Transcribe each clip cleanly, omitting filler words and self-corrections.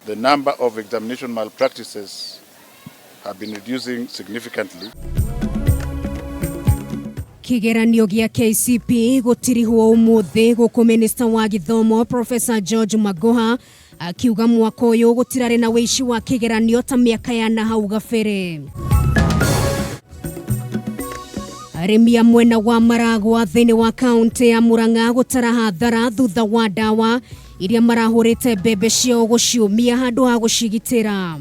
The number of examination malpractices have been reducing significantly. Kĩgeranio gĩa KCPE gũtirihwo ũmũthĩ gũkũ minista wa gĩthomo Professor George Magoha akiuga mwaka ũyũ gũtirarĩ na wĩici wa kĩgeranio ta mĩaka ya na hau gabere. Arĩmi a mwena wa Maragwa thĩinĩ wa kaũntĩ ya Murang'a gũtara hathara thutha wa ndawa iria marahũrĩte mbembe ciao gũciũmia handũ ha gũcigitĩra.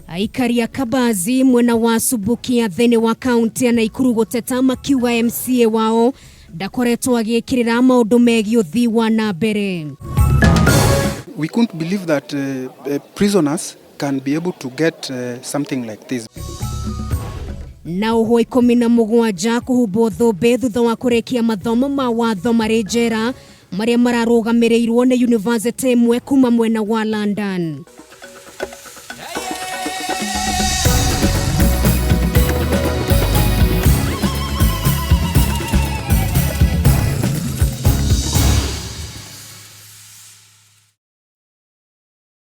Aikari a Kabazi mwena wa Subukia thĩinĩ wa kaũntĩ ya Naikuru gũteta makiuga MCA wao ndakoretwo agĩkĩrĩra maũndũ megiĩ ũthii wa na mbere. We couldn't believe that prisoners can be able to get something like this. Na ohwo 17 kũhumbwo thũmbĩ thutha wa kũrĩkia mathomo ma watho marĩ njera marĩa mararũgamĩrĩirwo nĩ yunivasĩtĩ ĩmwe kuma mwena wa London.